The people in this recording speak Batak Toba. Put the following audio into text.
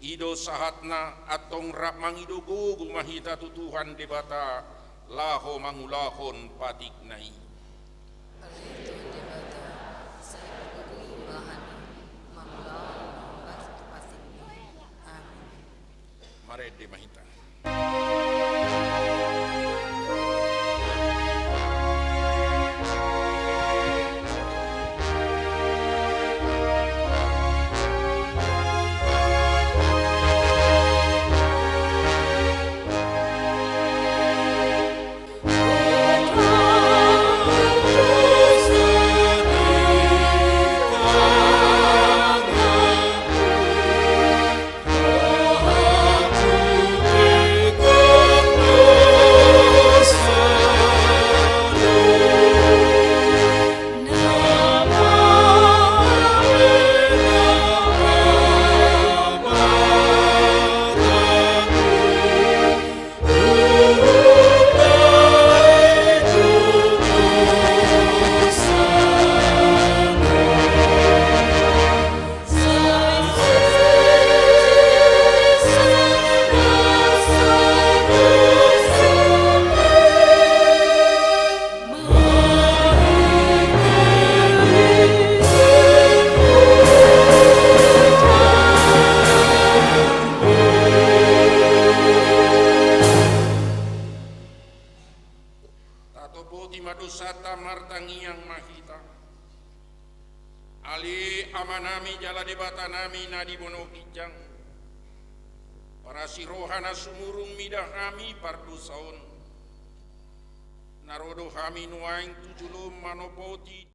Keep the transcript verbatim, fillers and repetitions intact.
I do sahatna, antong rap mangido gogo ma hita tu Tuhan Debata laho mangulahon patikna i. Ale Tuhan Debata, sai pargogoi ma hami mangulahon na hombar tu patikmi. Amin. Marende ma hita. Tatopoti ma dosanta, martangiang ma hita. Ale Amanami jala Debatanami na di banua ginjang, parasi roha na sumurung mida hami pardosa on, na ro do hami nuaeng tu jolom manopoti